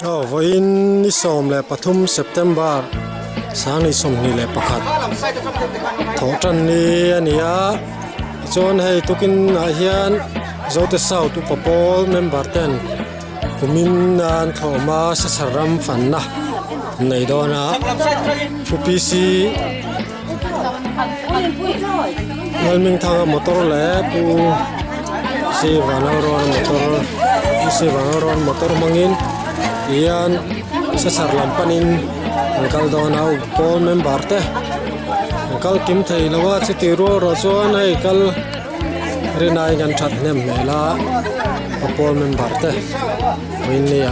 Aw vawiin ni 13 September 2021 thawh tan ni a ni a tichuan hei tukin ah hian Zote South upa pawl member ten kumin an thlawh hma sachar ram fanna an nei dawn a Pu PC Lalmingthanga motor leh Pu Sivanalrawn motor Pu Sivanalrawn motor hmangin hian sachar lam panin an kal dawn a pawl member te an kal kim thei lo a chuti rual erawh chuan hei kal rinaiin an that hnem hmel a a pawl member te vawiin nia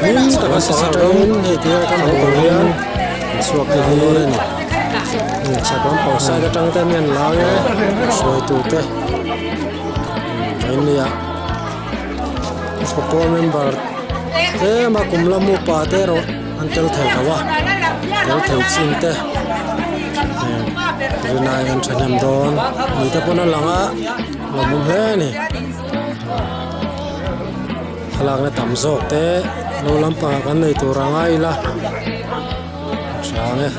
hlim taka sachar ram hei tia kan hmuh tur hian an chhuak te hi a ni chhak lampang side atang te hian an lang e hruaitu te vawiin nia pawl member tlem a kum lam upa te erawh an tel thei lo a tel thei chin te rinai an thahnem dawn ni te pawn a lang a lawmawm hle a ni thlalakna tam zawk te lo lampangah kan nei tur a ngai ila a hrang e.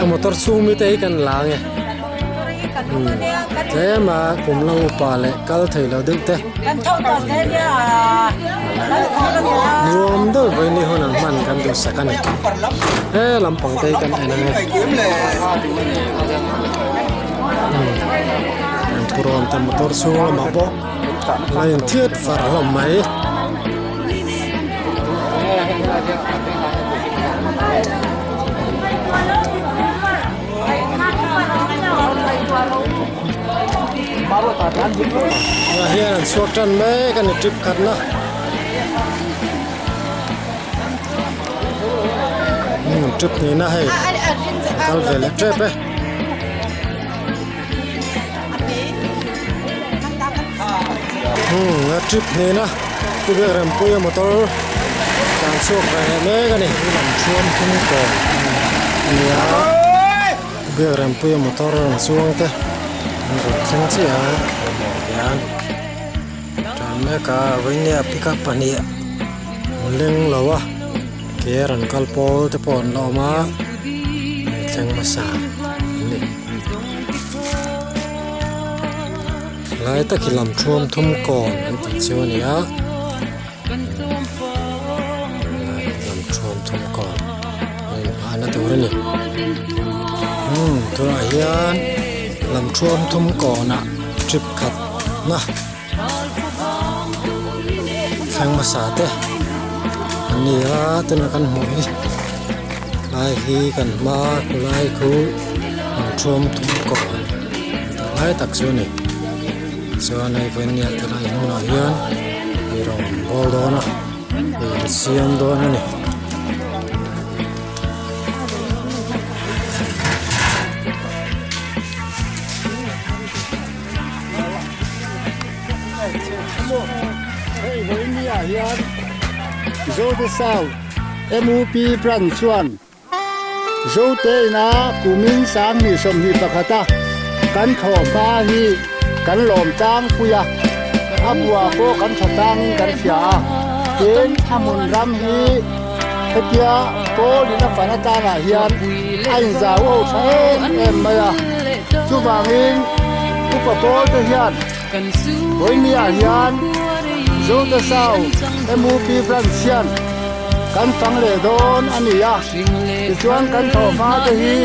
A motor chhung mite hi kan lang e tlem a kum lo upa leh kal thei lo deuh te nuam deuh vawi ni hun an hman kan duhsak a ni he lampang te hi kan en ang e an thurawn te motor chhung lamah pawh a inthiat far hlawm mai. Tah hian an chhuak tan mek a ni trip khatna umm trip hnihna hei an kal ve leh tep e. Umm a trip hnihna Pu Biakrempuia motor tlan chhuak ve leh mek a ni lam thuam thum kawm a ni a Pu Biakrempuia motor rawn chuang te an rawn thleng chiah a hmuh hian tan mek a vawinia pickup pahnih an leng lo a ke rawn kal pawl te pawh an la awm a hei thleng hmasa an ni. Lai tak hi lam thuam thum kawn an tih chu a ni a lai lam thuam thum kawn a inphahna tur a ni umm tunah hian lam thuam thum kawnah trip khat na thleng hmasa te an ni a tunah kan hmuh hi lai hi kan hma khawlai khu lam thuam thum kawn. Lai tak chu a ni chuan hei vawinia ti lai hmunah hian ei rawng an bawl dawn a ei an siam dawn a ni. Hei vawinia hian Zote South MUP branch chuan Zoteina kumin 2021 a kan thlawh hma hi kan lawm tlangpui a, a bua pawh kan tha tlangin kan hria a, tin a hmun ram hi hetia Paulin a fan atanah hian a inzau ho tha em em mai a, chuvangin Upa Paul te hian Vawinia hian Zote South MUP Branch hian kan fang leh dawn a ni a, tichuan kan thawhhma te hi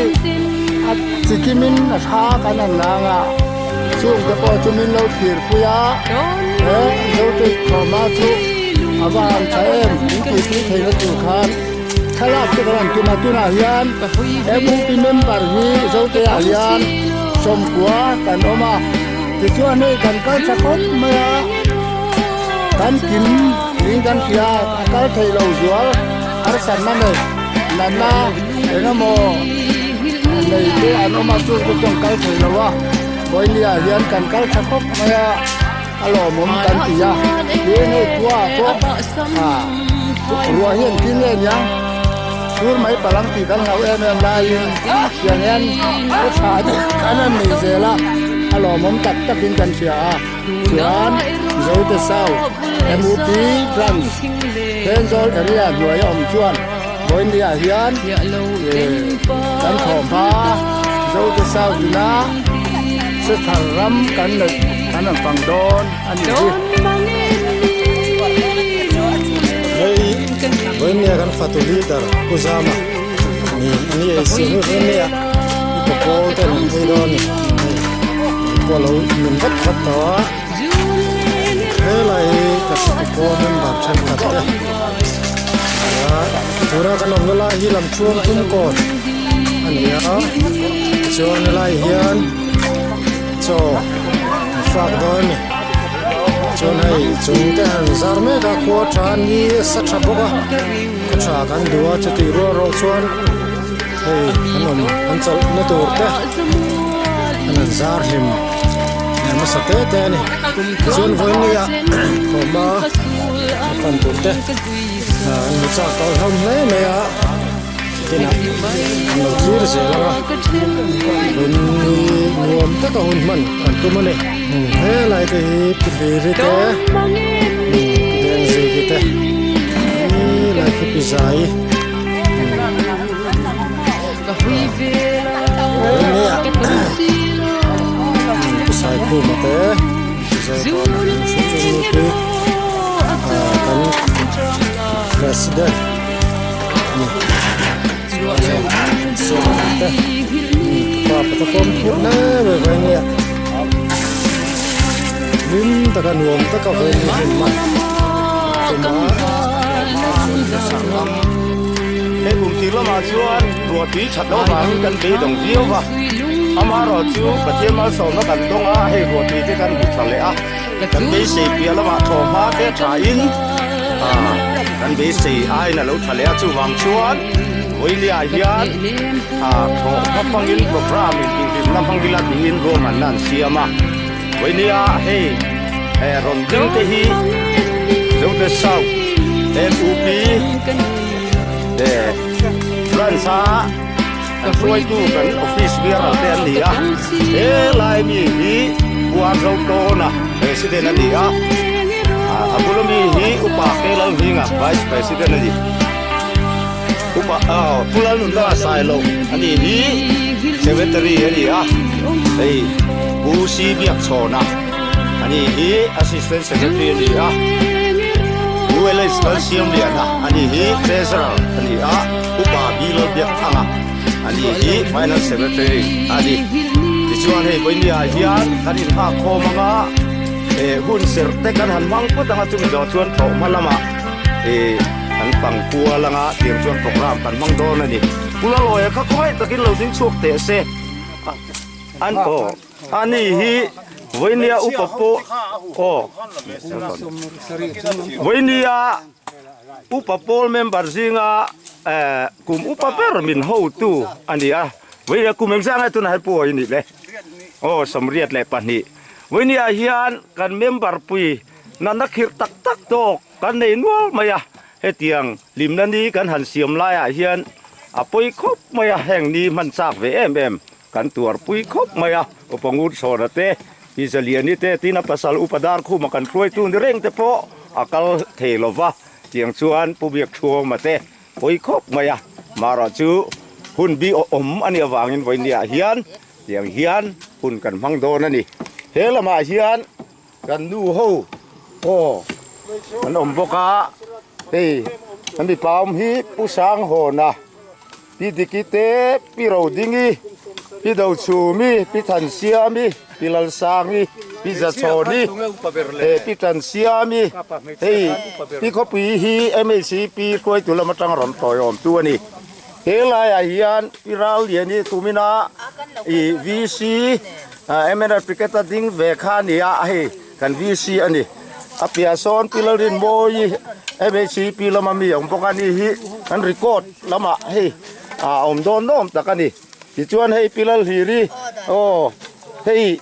a chikimin a tha kan han lang a, chungte pawh chu min lo thirpui a, he Zote thawhhma chu a va han tha em min tihpui theihna tur khan thlalak te kan han tum a, tunah hian MUP member hi Zote ah hian 90 kan awm a. Tichuan hei kan kal tha khawp mai a, kan kim niin kan hria a, a kal theih lo zual harsatna nei natna eng emaw nei te an awm a chu te chuan kal thei lo a, vawinia hian kan kal tha khawp mai a, a lawmawm kan ti a, tin hei khua ah pawh ah ruah hi an tin nge nia. Sur mai palh ang tih kan hlauh em em laiin tiang hian khaw tha te kan han nei zel a, a lawmawm tak takin kan hria a. Chuan Zote South MUP Branch Thenzawl area hnuaia awm chuan Vawinia hian kan thawhhma Zote South ina Sethar ram kan neih kan rawn fang dawn a nih hi. Hei Vawinia kan fatu leader Pu Zama ni a ni ei siam hi Vawinia i pawl ten an ei dawn a ni. Pawh lo nun vat vat tawh a, helai hi ka pawl member thenkhat te a tuna kan awmna lai hi lam chhuang thum kawn a ni a tichuan helai hian chaw an fak dawn a ni chuan hei chung te han zar mek a khua tha ni a sa tha bawk a khaw tha kan duh a chutih rual rawh chuan hei an awm an chawlhna tur te an han zar hlim leh hmasa te te a ni tichuan vawinia khawma a fan tur te an hmu chak tawh hlawm hle mai a tinah an lo thlir zel ang a vawiin ni nuam taka hun hman an tum a ni helai te hi pi hliri te pi dengziki te helai khi pi zai. Saikhuma te kan president te pa patafawm phurh hle mai ve ania hlim taka nuam taka vawiin hi hlim a tum a. He kum tir lamah chuan ruahtui that loh avangin kan beidawng viau va, amaherawhchu Pathian malsawmna kan dawng a, hei ruahtui te kan hmu tha leh a, kan beisei piah lamah thawhhma te thain kan beisei aiin a lo tha leh a, chuvang chuan Vawilia hian thawhhma hmangin programme intihhlimna hmang ila tiin ruahmanna an siam a, Vawilia hei rawn ding te hi Zote South MUP Branch a kan hruaitu kan office bearer te an ni a, helai mi hi Buarzo Tawna President a ni a, a bula mi hi Upa Kelalhminga Vice President a ni. Upa Pu Lalnunna Sailo a ni hi Secretary a ni a, hei Pu Si Biakchhawna a ni hi Assistant Secretary a ni a, Pu LH Lalsiamliana a ni hi Treasurer a ni a, Upa B Lalbiakthanga a ni hi Finance Secretary a ni. Tichuan hei Vawinia hian kan inhak khawm anga hun serh te kan han hmang phawt anga chumi zawh chuan thlawhhma lamah Kan pang kual anga tiang chuan program kan hmang dawn a ni. Pu Lalawia kha khawngaih takin lo ding chhuak teh se. An aw ani hi Vawinia upa pawh aw Vawinia upa pawl member zinga kum upa ber min hotu a ni a. Vawinia kum engzah nge tunah hian Pu Awi nih le? Aw 32. Vawinia hian kan member pui natna khirh tak tak tawk Kan nei nual mai a, hetiang hlimna ni kan han siam laiah hian a pawi khawp mai a, heng ni hman chak ve em em kan tuarpui khawp mai a, Upa Ngurchhawna te, Pi Zaliani te tin a pasal Upa Darkhuma kan hruaitu ni reng te pawh a kal thei lo va, tiang chuan Pu Biakchhuama te pawi khawp mai a, mahrawh chu hun bi awm a nih avangin vawinia hian tiang hian hun kan hmang dawn a ni. He lamah hian. Kan nu ho aw an awm bawk a, hei an mipa awm hi Pu Sanghawna, Pi Diki te, Pi Rodingi, Pi Dochhumi, Pi Thansiami, Pi Lalsangi, Pi Zachhawni, Pi Tansiami, hei Pi Khawpui hi MHCP hruaitu lam atang rawn tawiawm tu a ni. He laiah hian Pi Ralliani tumina ih VC MNR ticket a ding ve kha a ni a, hei kan VC a ni. A piah sawn Pi Lalrinmawii MHCP lama mi a awm bawk a ni hi kan record lamah hei a awm dawn nawm tak a ni. Tichuan hei Pi Lalhliri aw hei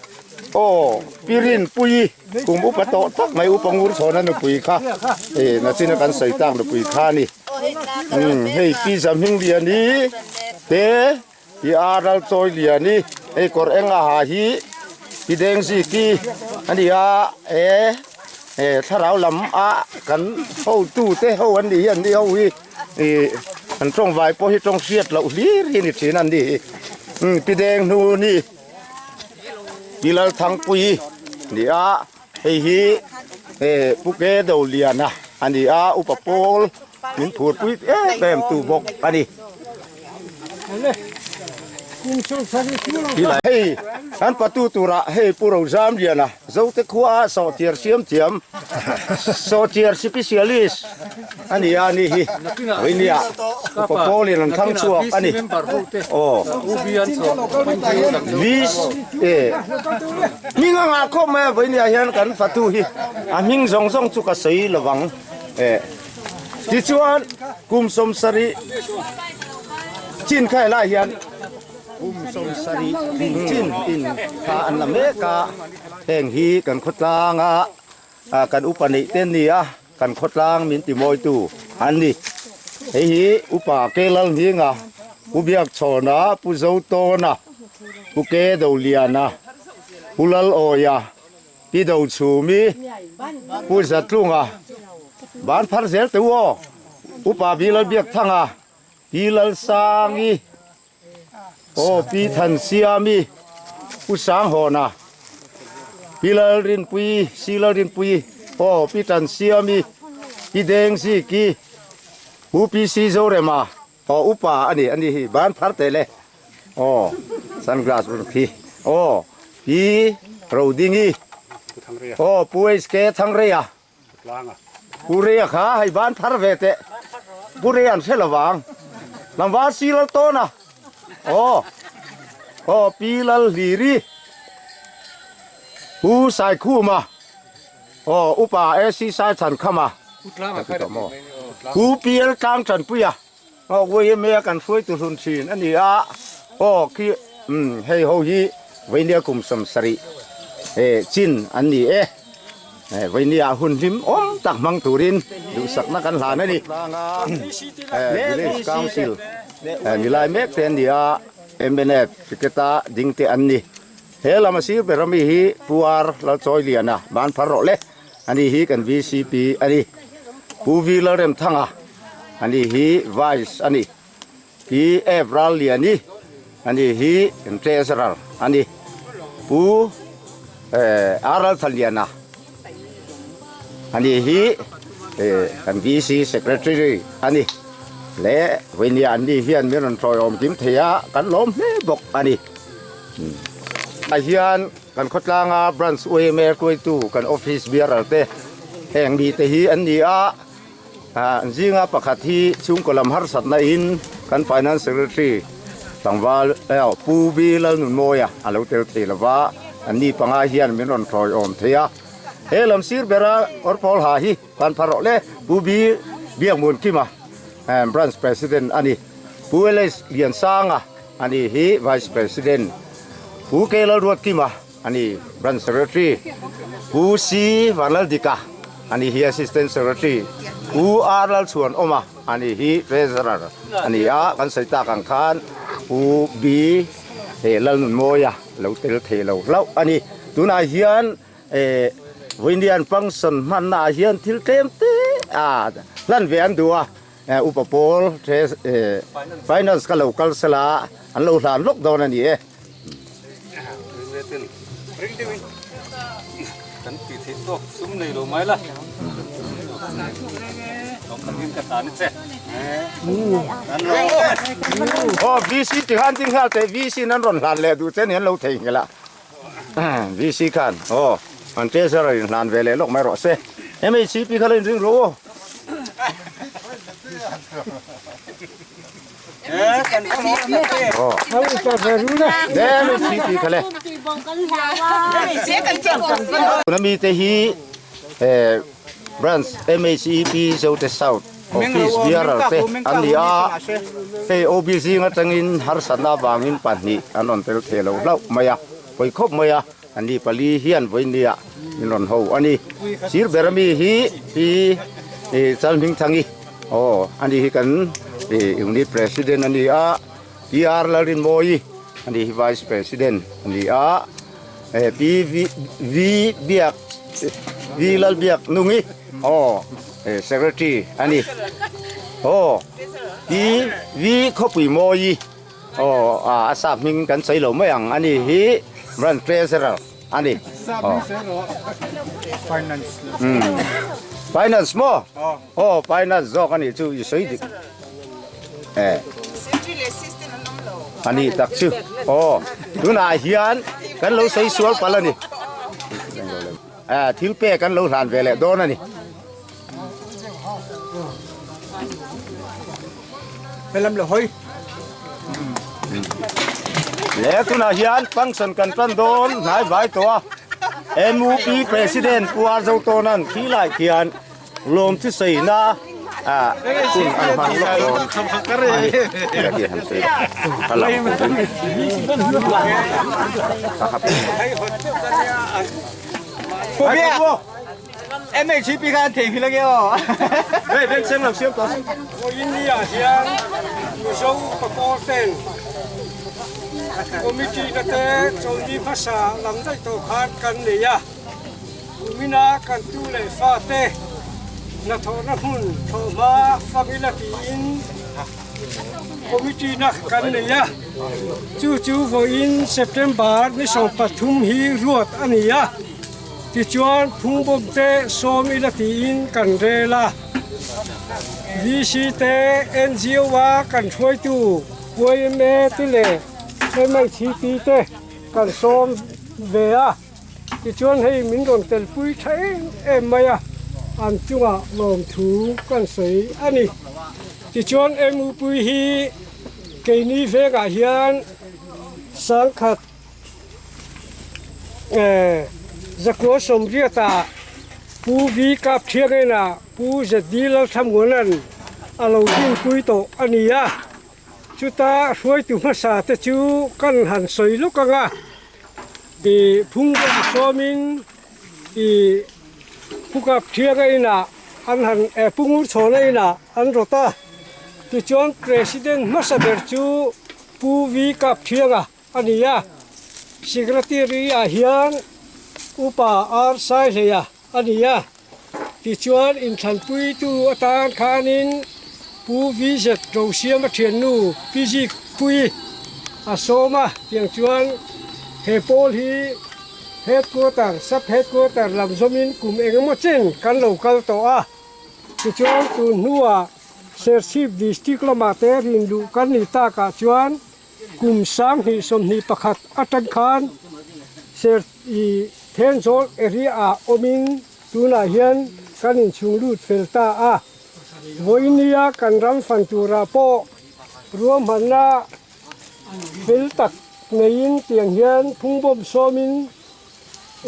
aw Pi Rinpuii kum upa tawh tak mai upa Ngurchhawna nupui kha nachina kan sawi tak nupui kha a ni. Umm hei Pi Zamhingliani te Pi Aral Chawiliani hei kawr eng a ha hi Pi Dengziki a ni a e thlarau lam a kan hotu te ho an nih hi an ni ho hi ih an tawngvai pawh hi tawng hriat loh hlir hi a ni thin an ni hi umm Pi Denghnuni Pi Lalthangpuii a ni a. Hei hi Pu Ke Doliana a ni a, upa pawl min phurpui em em tu bawk a ni. Hei kan patu turah hei Pu Rozamliana Zote khua sawhchiar siam thiam sawhchiar specialist a ni a ni hi Vawinia upa pawlin an thlang chhuak a ni. Aw Hming a ngah khawp mai a, vawinia hian kan fatu hi a hming zawng zawng chu ka sawi lovang eh. Tichuan kum 70 chin kha helai hian kum 70 chin in kha an la mek a, heng hi kan khawtlang a kan upa neih te an ni a, kan khawtlang min ti mawitu an ni. Hei hi upa Kelalhminga, Pu Biakchhawna, Pu Zotawna, Pu Ke Doliana, Pu Lalawia, Pi Dochhumi, Pu Zatlunga, Ban phar zel teh u aw, Upa Bi Lalbiakthanga, Pi Lalsangi, Aw Pi Thansiami, Pu Sanghawna, Pi Lalrinpuii, Si Lalrinpuii, Aw Pi Tansiami, Pi Dengziki, Pu PC Zorema, Aw upa a ni a ni hi ban phar teh le aw sunglass rawn khi aw pi Rodingi aw Pu HK Thangreia Pu Reia kha hei ban phar ve teh Pu Reia an hre lovang Lamval si lal tawn a aw aw Pi Lalhliri Pu Saikhuma aw upa AC Saithankhama Pu PL Tlangthanpuia aw YMA a kan hruaitu hlun thin a ni a aw khi umm hei ho hi Vainia kum 70 chin an ni e Vainia hun hlim awm tak hmang turin duhsakna kan hlan a ni Village Council nilai mek te an ni a MNF ticket a ding te an ni he lam a sir ber ami hi Pu R Lalchawiliana ban phar rawh le. Ani hi kan VCP a ni. Pu V Lalremthanga ani hi Vice a ni. Pi F Ralliani ani hi kan Treasurer a ni. Pu R Lalthanliana ani hi kan VC Secretary a ni. Le vawinia an ni hian min rawn tawiawm kim thei a, kan lawm hle bawk a ni. Ah hian Kan khawtlanga branch UMA hruaitu kan office bearer te heng mite hi an ni a, an zinga pakhat hi chhungkaw lam harsatna in kan finance secretary tlangval Pu B Lalnunmawia a lo tel thei lova, an ni panga hian min rawn thawiawm thei a. He lam sir bera kawr pawl ha hi kan pha rawh le Pu B Biakmunkima branch president a ni, Pu LS Liansanga A ni hi Vice President Pu K Lalruatkima a ni Branch Secretary, Pu C Vanlaldika a ni hi Assistant Secretary, Pu R Lalchhuanawma a ni hi Treasurer a ni a, kan sawi tak ang khan Pu B Lalnunmawia lo tel thei lo hlauh a ni. Tunah hian Vawiinian function hmannaah hian thil tlem te a hlan ve an duh a. Upa pawl finance ka lo kal sela an lo hlan lawk dawn a ni e. Aw VC ti khan ding nghal teh VC in an rawn hlan leh duh che ni an lo thei nghilh a VC khan aw an treasurer in hlan ve leh lawk mai rawh se MHCP kha lo inring rawh u. MHCP kha le. Tuna mite hi branch MHEP Zote South office bearer te an ni a, hei OB zing atangin harsatna avangin pahnih an rawn tel thei lo hlauh mai a, pawi khawp mai a. Ani pali hian vawinia min rawn ho a ni. Sir ber ami hi Pi Chalhmingthangi Aw ani hi kan unit president a ni a, PR Lalrinmawii ani hi vice president a ni a, Pi V Biak V Lalbiaknungi aw secretary a ni. Aw Pi V Khawpuimawii aw a sap hming kan sawi lo mai ang ani hi branch treasurer. A ni. Finance. Finance maw? Aw finance zawk a nih chu i sawi dik. Eh. A ni tak chu. Aw tunah hian kan lo sawi sual palh a ni. Eh thil pek kan lo hlan ve leh dawn a ni. Helam lo hawi. Le tunah hian function kan tan dawn hnai vai tawh a. MUP President Pu Arzo Tawnan khi lai khian lawm chu sawiina hun an hmang lawk dawn a ni. MHP kha an theihnghilh ange aw. Hei veng seng lo siam tawh. Vawiin ah hian Mizo upa pawl ten committee na te chawlni hmasa lam daih tawh khan kan nei a. Kumina kan tu leh fa te hnathawhna hmun thlawhhma fangila tiin committee na kan nei a. Chu chu vawiin September ni 13 hi ruat a ni a. Tichuan phungbawm te sawm ila tiin kan rel a, VC te, NGO a kan hruaitu yma te leh MHP te kan sawm ve a, tichuan hei min rawn telpui tha em em mai a, an chungah lawmthu kan sawi a ni. Tichuan MUpui hi keini vengah hian sangkhat Zakua Sawmriata Pu V Kapthiangena Pu ZD Lalthamnguanan a lo dinpui tawh a ni a, chuta hruaitu hmasa te chu kan han sawi lawk ang a, i phungbawm sawmin i Pu Kapthianga inah an han Pu Ngurchhawna inah an rawt a, tichuan President hmasa ber chu Pu V Kapthianga a ni a, Secretary ah hian Upa R Saihleia a ni a, tichuan inthlanpuitu atan khanin Pu VZ Rosiama thiannu Pi Zikpuii a sawm a, tiang chuan he pawl hi Headquarter, Sub Headquarter lam zawmin kum engemaw chen kan lo kal tawh a, tichuan tun hnuah Serchhip District lamah te rinluh kan ni takah chuan Kum 2021 atang khan Ser i Thenzawl area ah awmin tunah hian kan inchhung lut fel ta a. Vawinia kan ram fan turah pawh ruahmanna fel tak neiin tiang hian phungbawm sawmin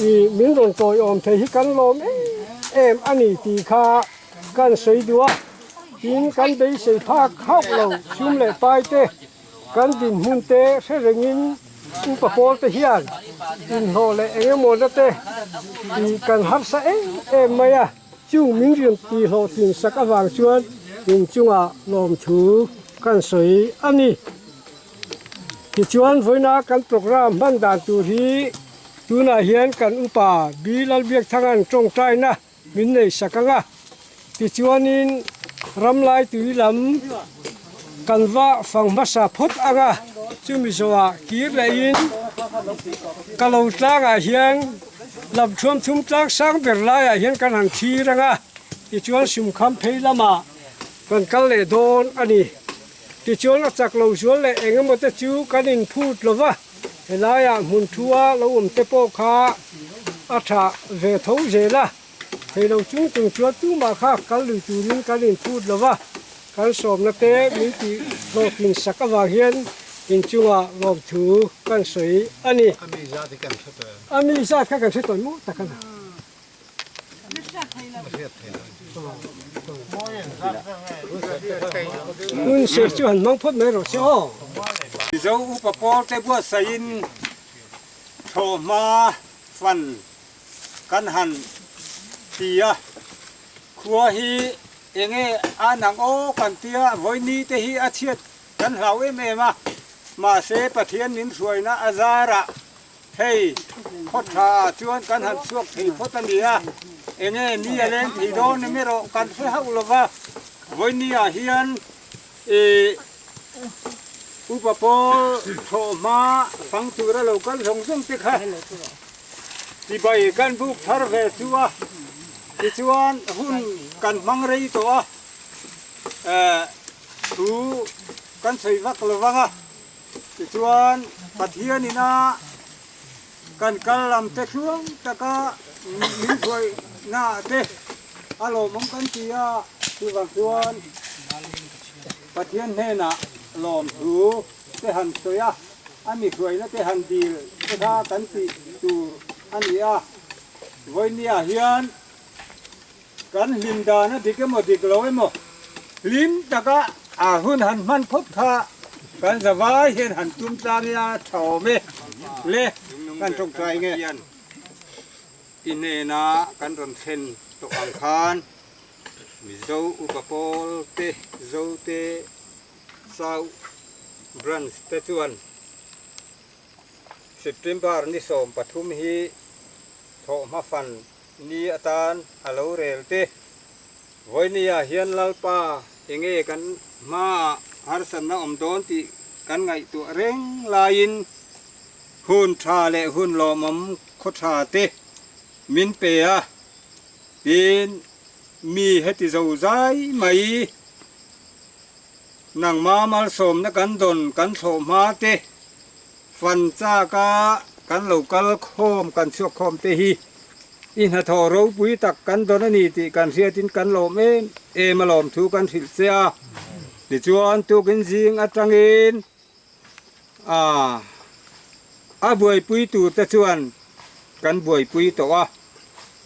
i min rawn tawiawm thei hi kan lawm em em a ni tih kha kan sawi duh a. Tin kan beisei phak hauh lo sum leh pai te Kan dinhmun te hre rengin upa pawl te hian inhlawh leh eng emaw na te tih kan harsa em em mai a, chung min rian tih hlawhtlin sak avang chuan inchungah lawmthu kan sawi a ni. Tichuan vawiina kan program hman dan tur hi tunah hian kan upa B Lalbiakthanga'n tawngtaina min nei sak ang a, tichuanin ramlai tui lam kan va fang hmasa phawt ang a, chumi zawhah kir lehin ka lo tlangah hian lam thuam thum tlang sang ber laiah hian kan han thlir ang a, tichuan sumkham phei lamah kan kal leh dawn a ni. Tichuan a chak lo zual leh eng emaw te chu kan inphut lo va, helaiah hmun thua lo awm te pawh kha a tha ve tho zel a, thei lo chung chung chuan tumah kha kal lui turin kan inphut lo va, kan sawmna te min tih hlawhtlin sak avang hian inchungah lawmthu kan sawi a ni. A mi zat hi kan hre tawh em? A mi zat kha kan hre tawh maw tak a na. Hun ser chu han hmang phawt mai rawh se aw. Mizo upa pawl te buatsaihin thlawhhma fan kan han ti a, khua hi. Enge a nang aw kan tia vawiini te hi a chhiat kan hlau em em a, mahse Pathian min hruaina a zarah hei khaw tha ah chuan kan han chhuak thei phawt a ni a, enge ni a leng thei dawn em erawh kan hre hauh lova, vawiini ah hian ih upa pawl thawh hma fang tura lo kal zawng zawng te kha chibai kan buk thar ve chu a. Tichuan hun kan hmang rei tawh a, thu kan sawi vak lo vang a, tichuan Pathian ina kan kal lam te thluang taka min hruaina ah te a lawmawm kan ti a, chuvang chuan Pathian hnenah lawmthu te han sawi a, a mi hruaina te han dil te kha kan tih tur a ni a. Vawinia hian kan hlim dan a dik emaw dik lo emaw hlim taka a hun han hman phawt kha kan zavai hian han tum tlang i a tha awm e le kan tawngtai nge. I hnena kan rawn thlen tawh ang khan Mizo upa pawl te Zote South Branch te chuan September ni 13 hi thawhhma fan ni atan a lo rel te. Vawinia hian Lalpa enge kan hmaah harsatna awm dawn tih kan ngaihtuah reng laiin hun tha leh hun lawmawm khaw tha te min pe a, tin mi heti zo zai mai. Nangma malsawmna kan dawn kan thlawh hma te, fan chaka kan lo kal khawm kan chhuak khawm te hi i hnathawh ropui tak kan dawn a ni tih kan hriatin kan lawm em em a lawm thu kan hrilh che a. Tichuan tukin zing atangin a a buaipui tur te chuan kan buaipui tawh a.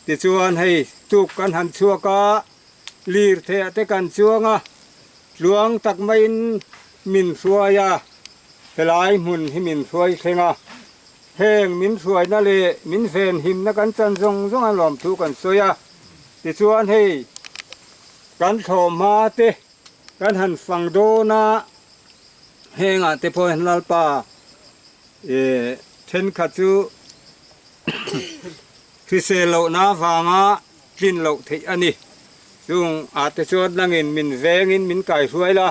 Tichuan hei tuk kan han chhuak a. Lirtheiah te kan chuang a, tluang tak maiin min hruai a, helai hmun hi min hruai thleng a, heng min hruaina leh min venhimna kan chan zawng zawng a lawmthu kan sawi a, tichuan hei kan thlawhhma te kan han fang dawn a, hengah te pawh hian Lalpa thenkhat chu hrisel lohna avanga tlin loh theih a ni. Chung ah te chuan nangin min vengin min kaihruai la,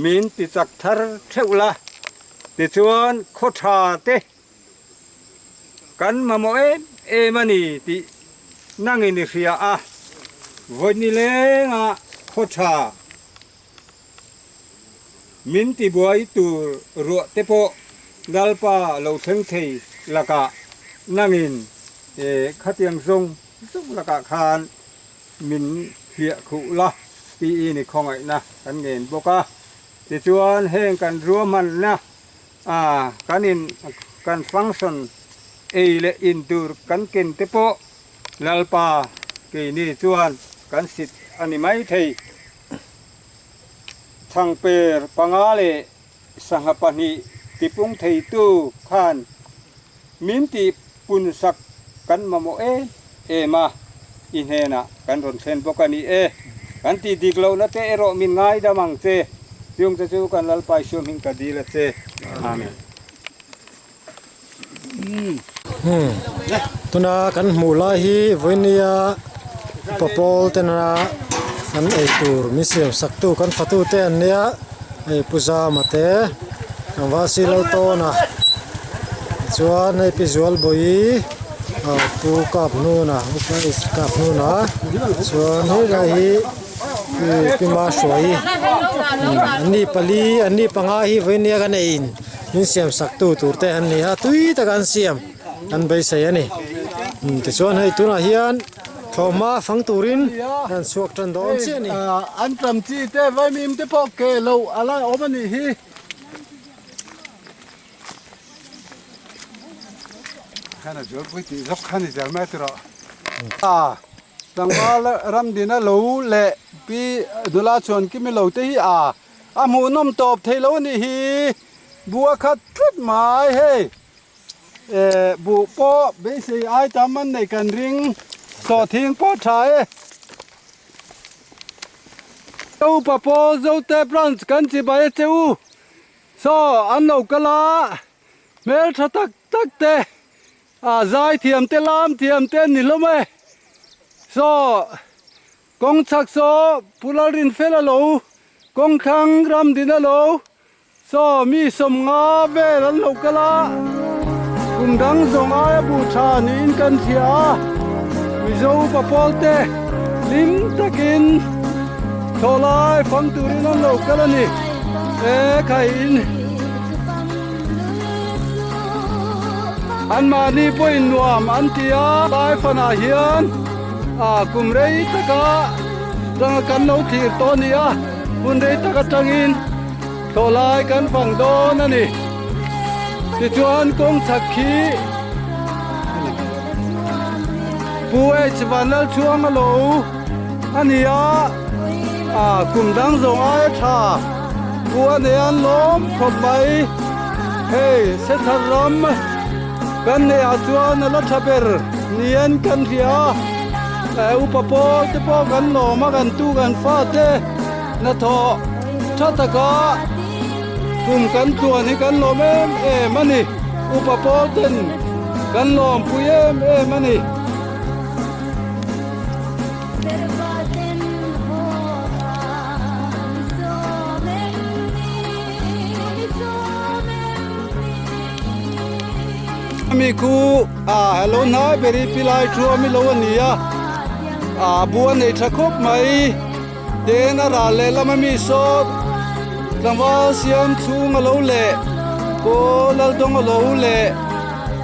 min ti chak thar theuh la, tichuan khaw tha te kan mamawh em em a ni tih nangin i hria a, vawi lenga khaw tha min ti buai tur ruah te pawh Lalpa lo thleng thei lakah nangin khatiang zawng Zuk lakah khan min hliah khuh la tiin i khawngaihna kan ngen bawk a. Tichuan heng kan ruahmanna a kan in kan function ei leh in tur kan ken te pawh Lalpa keini chuan kan sit a ni mai thei. Chhangper panga leh sangha pahnih tipung theitu khan Min tih pun sak kan mamawh em em a, i hnenah kan rawn thlen bawk a ni e. Kan tih dik lohna te erawh min ngaidam ang che. Chung te chu kan Lalpa Isua hming ka dil a che. Amen. Tuna kan hmuh lai hi vawinia upa pawl tena an ei tur min siam sak tu kan fatu te an nia. Hei Pu Zama te tlangval si lo tawn a tichuan hei Pi Zualbawi Pu Kap Hnuna Upa H Kap Hnuna chuan helai hi Pi Mahruaii an ni pali an ni panga hi vawinia kan ei in min siam sak tu tur te an ni a tui taka an siam an beisei a ni tichuan hei tunah hian. Thlawhhma fang turin an chhuak tan dawn chiah a ni. An tam chi te vaimim te pawh ke lo a la awm a nih hi. Khan a zualpui tih zawk kha ni zel mai tiraw. A tlangval ramdina lo leh pi nula chuan kimi lo te hi a a hmuhnawm tawp thei lo a nih hi. Bua khat tlat mai hei. Eh buh pawh beisei ai tam an neih kan ring sawhthing pawh tha e. Upa pawl Zote Branch kan chibai a che u. Saw an lo kal a, hmeltha tak tak te, ah zai thiam te lam thiam te an ni hlawm e. Saw kawng chhak saw Pu Lalrinfel a lo, kawng thlang Ramdin a lo, Saw mi 50 vel an lo kal a, kum dang zawng aia buh tha niin kan hria a, Mizo upa pawl te hlim takin thlawhlai fang turin an lo kal a ni. E khaiin anmahni pawhin nuam an ti a, lai fanah hian kum rei taka tanga kan lo thlir tawh a ni a, hun rei tak atangin Thlawhlai kan fang dawn a ni. Tichuan kawng chhak khi Pu H Vanlalchhuang a lo a ni a, a kum dang zawng aia tha Pu a nei an lawm khawp mai. Hei Sethar ram kan neihah chuan a la tha ber niin kan hria a, upa pawl te pawh kan lawm a, kan tu kan fate Hnathawh tha taka kum kan tluan hi kan lawm em em a ni. Upa pawl ten kan lawmpui em em a ni. Mi khu a hello hnai beri pilai thu ami lo a ni a, a bu a nei tha khawp mai. Ten a ral leh lama mi saw tlangval siam chhung a lo leh, Paw Laldawng a lo leh,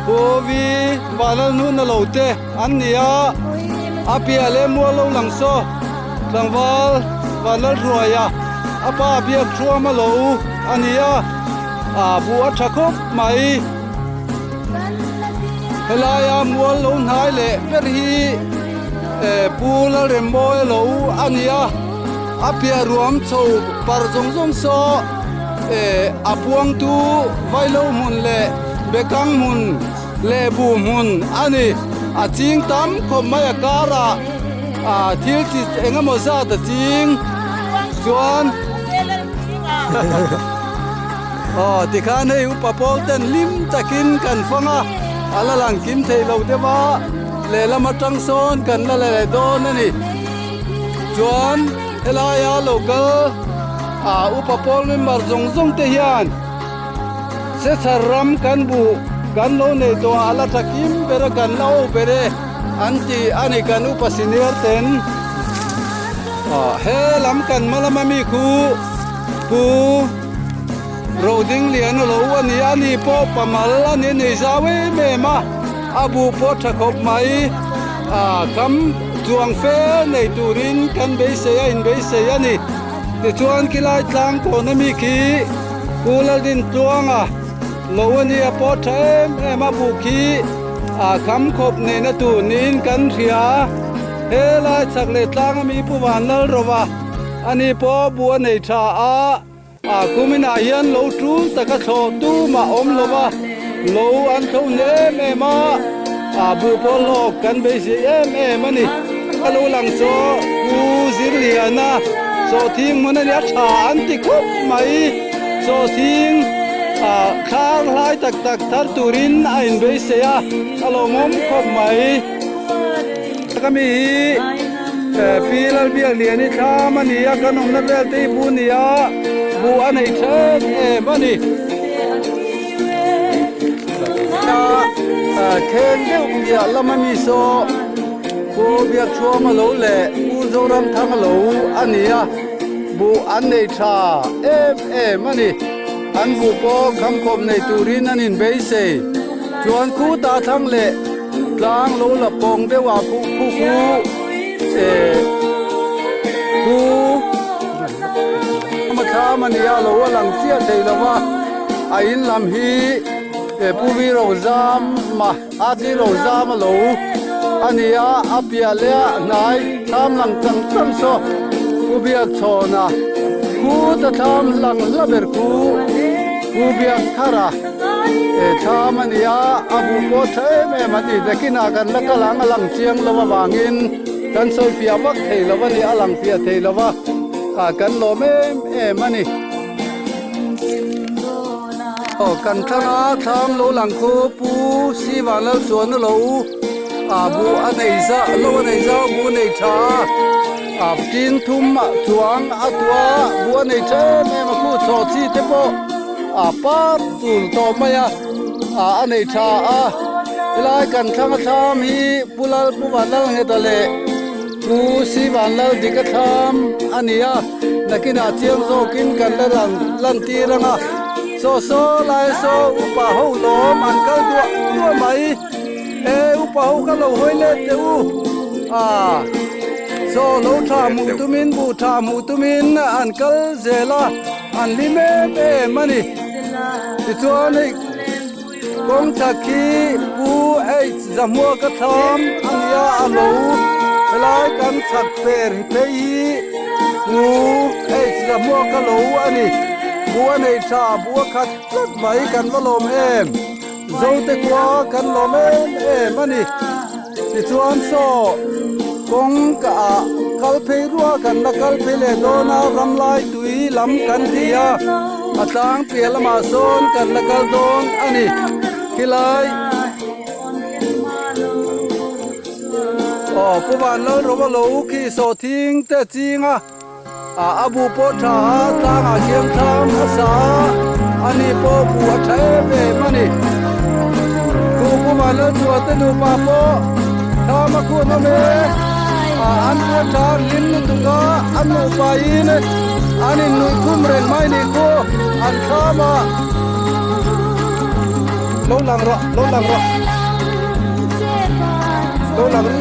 Paw Vi Vanlalhnun a lo te an ni a, a piah leh mual lo lang saw tlangval Vanlalhruaia a pa biak thuam a lo a ni a, a buh a tha khawp mai. Helaia mual lo hnai leh ber hi Pu Lalremmawi a lo a ni a, a piah ruam chho par zawng zawng saw a puangtu Vailo hmun leh Bekang hmun leh Buh hmun a ni. A ching tam khawp mai a karah thil chi eng emaw zat a ching chuan Aw tikhan hei upa pawl ten hlim takin kan fang a, a la lang kim thei lo deuh a. Lehlam atang sawn kan la leh dawn a ni. Chuan helaia local ah upa pawl member zawng zawng te hian Sechar ram kan buh kan lo nei tawh a, a la tha kim ber a, kan la o ber e an ti a ni kan upa senior ten. He lam kan hma lama mi khu Pu Rodingliana lo a ni a, ani pawh pamal a ni nei zau em em a. A bu pawh tha khawp mai. A kam chuang fe nei turin kan beisei a inbeisei a ni. Tichuan khilai tlang kawn ami khi Pu Laldintluanga lo a nia pawh tha em em a bu khi a kham khawp neihna tur niin kan hria. Helai chhak leh tlang ami Pu Vanlalrova ani pawh bu a nei tha a. A kuminah hian lo tul taka thlawh tumah awm lo va, lo an tho hne em em a, a buh pawh hlawk kan beisei em em a ni. Ka lo lang saw Pu Zirliana sawhthing hmun a nia tha an ti khawp mai. Sawhthing thlar hlai tak tak thar turin a inbeisei a, a lawmawm khawp mai. Ka mi hi Pi Lalbiakliani thlam a ni a, kan awmna vel te hi bu ni a, bu a nei tha em em a ni. Khen deuh piah lama mi saw Pu Biakchhuama lo leh Pu Zoramthanga lo a ni a, bu an nei tha em em a ni. An bu pawh khamkhawp nei turin an inbeisei. Chuan khutah thlang leh Tlang lo la pawng deuh ah khuh khu khu eh pu ma thlam a nia lo a lang chiah thei lo va a in lam hi eh pu vi ro zam ma a ti ro zam a lo a nia a piah leh a hnai thlam lang chang chang saw pu biak chhawn a khu ta thlam lang hla ber khu pu biak thar a. He thlam a ni a, a bu pawh tha em em a ni. Nakinah kan la kal ang a lang chiang lo avangin kan sawi fiah vak thei lo a ni, a lang fiah thei lo va. kan lawm em em a ni. Aw kan thlang a thlam lo lang khu Pu Sivanlal chuan a lo buh a nei zah lo a nei zau buh a nei tha a tin thum ah chuang a tuah a buh a nei tha em em a khu chhaw chi te pawh a par chul tawh mai a a nei tha a helai kan thlang a thlam hi Pu Lal Pu Vanlal Ngheta leh Pu Sivanlal Dika thlam a ni a nakinah chiang zawkin kan la lang lan tir ang a saw saw lai saw upa ho lawm an kal duah duah mai. E upa ho kha lo hawi let teh u a saw lo tha hmuh tumin buh tha hmuh tumin an kal zel a an hlim em em a ni tichuan hei kawng chhak khi pu H Zahmuaka thlam a ni a a lo helai kan chhak per hi phei hi pu H Zahmuaka lo a ni buh a nei tha buh a khat tlat mai kan va lawm em. Zote khua kan lawm em em a ni. Tichuan saw kawng ka ah kal phei rua kan la kal phei leh dawn a, ramlai tui lam kan ti a, a tlang piah lamah sawn kan la kal dawn a ni. Khilai Aw Pu Vanlalrova lo khi sawhthing te ching a. A bu pawh tha a, tlangah hian thlam a sa a, ani pawh bu a tha em em a ni. Khu Pu Vanlalchhuah te nupa pawh thlam a khun awm e, a an bu a tha hlim lutuk a, an nupa in an innuih khum reng mai ni khu an thlam a. Lo lang rawh, lo lang rawh, lo lang ru.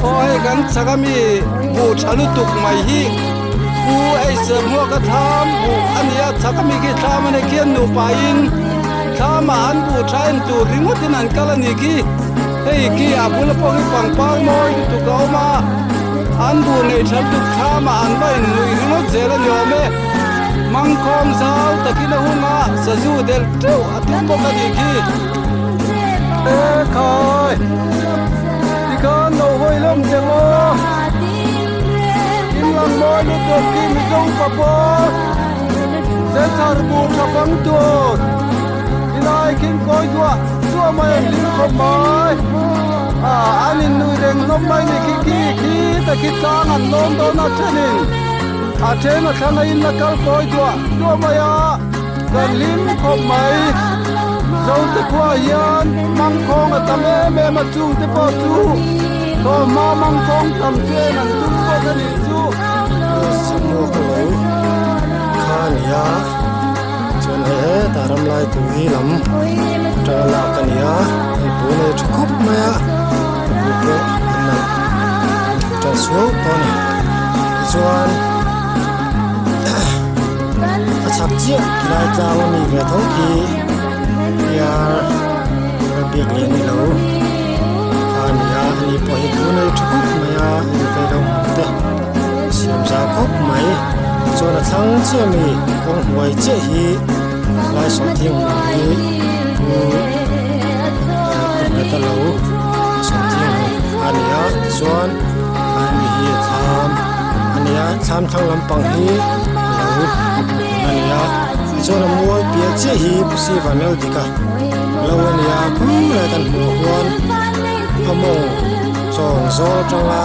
Aw hei kan chak a mi. Buh tha lutuk mai hi Pu Eiser hmuaka thlam buh a ni a, chak ami khi thlam a ni khian nupa in thlam ah an buh tha en tur ringawt in an kal a ni khi hei khi a bula pawh hi pangpar mawi lutuk a awm a, an buh nei tha lutuk thlam ah an va in nuih ringawt zel a ni awm e, mangkhawm zau takin a hung a, sazu delh teuh a tum bawk a ni khi. E khai! Tikhan lo hawi lawm che maw? Kim lang mawi lutuk khi Mizo upa pawl Sensar bu tha fang tur Tilai khing kawi duah duah mai an hlim khawp mai. Ah, an innui reng hlawm mai ni khi khi khi ta khi tlang an lawm dawn a thenin a then a thlang a in la kal kawi duah duah mai a. Kan hlim khawp mai. Zote khua hian mangkhawng a tam em em a, chungte pawh chu thawmhma mangkhawng tam chu en an tum bawk a nih chu. Samuak lo kha a ni a, chuan hei hetah ramlai tui lam atanga lak a ni a, hei bul ei tha khawp mai a, a bu pawh a nalh tan suau tawh a ni. Tichuan. A chhak chiah tilai tlang a mi ve tho khi piar a biak leh ni lo kha a ni a ani pawh hi tun ei tha khawp mai a en ve lo hmun te a siam zau khawp mai chuan a thlang chiah mi kawng hnuai chiah hi lai sawh thing hmun hi pu pu nghet a lo sawh thing hmun a ni a tichuan lai mi hi a thlam. A ni a thlam thlang lampang hi a lo a ni a tichuan a mual piah chiah hi pusi vanel dik a lo a ni a phung lai kan hmuh huan a mawng chawng zawl atanga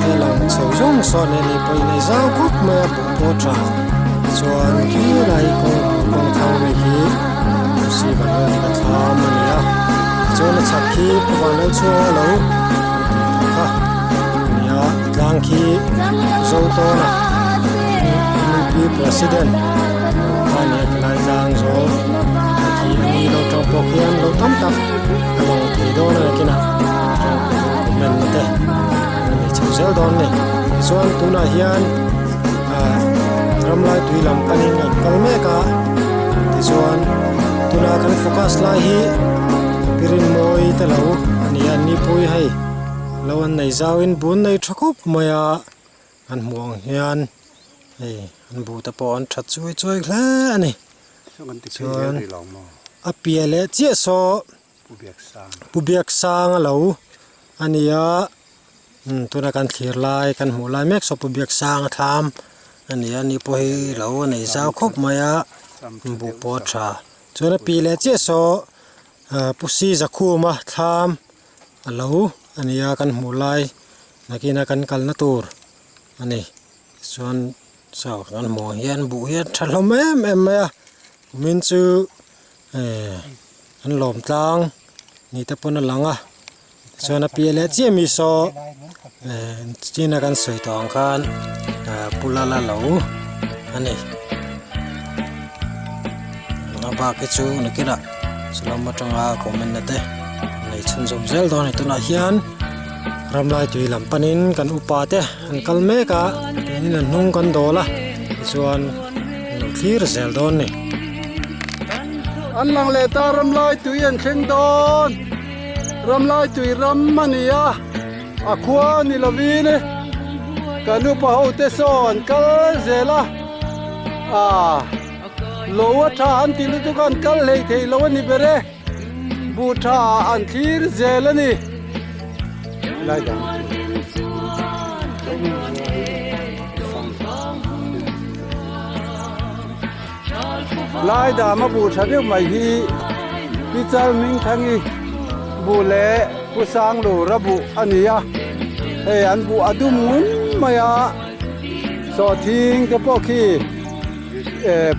he lang chho zawng sawn hi a ni pawh inei zau khawp mai a buh pawh tha tichuan khi lai kawng kawng thlang ami hi pusi vanel dik a thlam a ni a tichuan a chhak khi pu vanel chhunga lo kan tih tawh kha. Nia tlang khi zo tawn a NUP president kha nia tilai tlang zawl a khi a ni lo tang pawh khian lo tam tak a lang thei dawn a nakinah tang pawhin comment na te an nei chho zel dawn a ni tichuan tunah hian ah ramlai tui lam panin an kal mek a tichuan tuna kan focus lai hi pirin mawi te lo a ni a nipui hei. Lo an nei zauin bun nei tha khawp mai a, an hmuh ang hian hei an buh te pawh an that chuai chuai hle a ni. Chuan a piah leh chiah saw Pu Biaksanga lo a ni a, tuna kan thlir lai kan hmuh lai mek saw Pu Biaksanga thlam. a ni a ni pawh hi lo a nei zau khawp mai a buh pawh a tha chuan a pi leh chiah saw ah pu si zakhuma thlam a lo a ni a kan hmuh lai nakina kan kalna tur a ni chuan saw kan hmuh ang hian buh hi a tha hlawm em em mai a kumin chu eh an lawm tlang ni te pawn a lang a chuan a piah leh chiah mi saw eh china kan sawi tawh ang khan ah pu lala lo a ni a bak hi chu nakinah salam atanga comment na te nei chhunzawm zel dawn a ni tunah hian ramlai tui lam panin kan upa te an kal mek a keinin an hnung kan dawl a tichuan an lo thlir zel dawn a ni. An lang leh ta ramlai tui an thleng dawn ramlai tui ram a ni a a khua a ni lovin kan upa ho te saw an kal zel a ah lo a tha an ti lutuk a an kal hlei thei lo a ni ber e. Buh tha an thlir zel a ni. Lai dama buh tha deuh mai hi Pi Chal Hmingthangi buh leh Pu Sanglura buh a ni a, hei an buh a dum ngun mai a, sawhthing te pawh khi.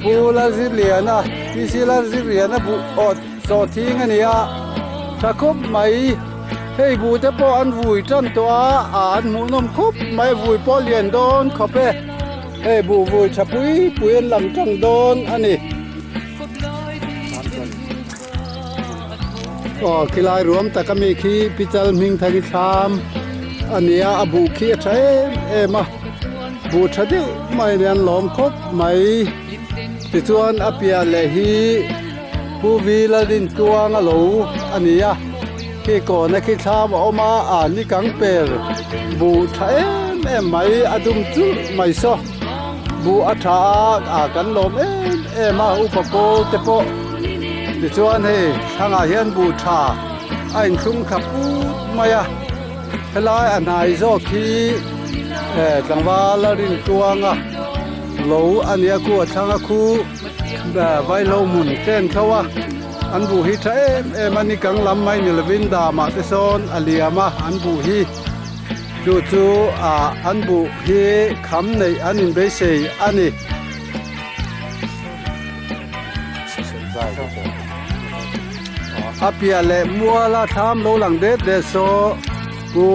Pu Lalzirliana, PC Lalzirliana buh awt sawh thing a ni a, tha khawp mai. Hei buh te pawh an vui tan tawh a, a an hmuhnawm khawp mai, vui pawh lian dawn khawp e. Hei buh vui tha pui pui an lang tang dawn a ni. Aw khilai ruam tak ami khi Pichal Hmingthangi thlam a ni a, a buh khi a tha em em a. Buh tha deuh mai nen lawm khawp mai. Tichuan a piah leh hi Pu Vi Lalrintuang a lo a ni a, khi kawna khi thlam a awm a, a ni kang per buh tha em em mai a dum chulh mai saw. Buh a tha a, a kan lawm em em a upa pawl te pawh. Tichuan hei thlangah hian buh tha a inthlung thla put mai a. Helai a hnai zawk hi tlangval a rin tuang a, lo a nia khu a thlang a khu vaihlo hmun te an tho a, an buh hi tha em em a ni kang lam mai ni lovin damah te sawn a liam a an buh hi chu chu ah an buh hi kham neih an inbeisei a ni. A piah leh muala thlam lo lang det det saw Pu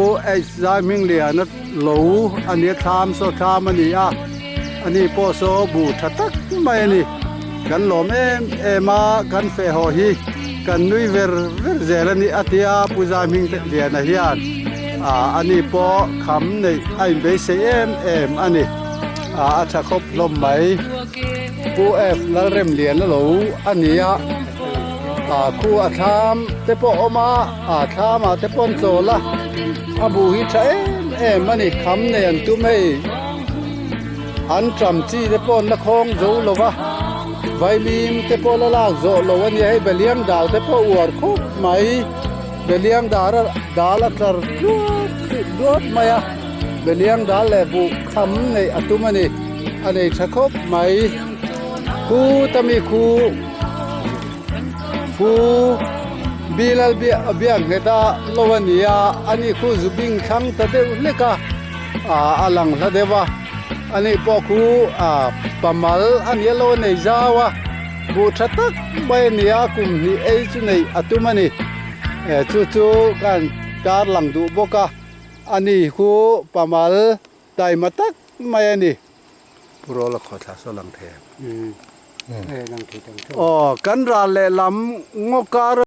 H Zai Hmingliana lo a nia thlam saw thlam a ni a, ani pawh saw bu tha tak mai a ni. Kan lawm em em a, kan feh haw hi kan nui ver ver zel a ni a tia Pu Zai Hmingliana hian ani pawh kham neih a inbeisei em em a ni. A tha khawp hlawm mai. Pu F Lalremliana lo a ni a, khu a thlam te pawh a awm a, a thlam ah te pawh an chawl a, a buh hi tha em em a ni, kham nei an tum hei, an ṭam chi te pawh an la khawng zo lo va, vaimim te pawh la lak zawh lo a nia, hei Beliang dal te pawh uar khawp mai, Beliang dar a dal a tlar tluat tluat mai a. Beliang dal leh buh kham neih a tum a ni. A nei tha khawp mai. Khu tami khu khu Bilal biak nghet a lo a ni a, ani khu zubing thlang ta deuh hlek a, a lang hla deuh a. Ani pawh khu pamal a nia lo a nei zau a, buh tha tak mai a ni a, kum hnih ei chu neih a tum a ni. Chu chu kan tar lang duh bawk a. A ni khu pamal taima tak mai a ni. Pu Rawla khawthla saw lang thei em? Aw, kan ral lehlam ngaw kar.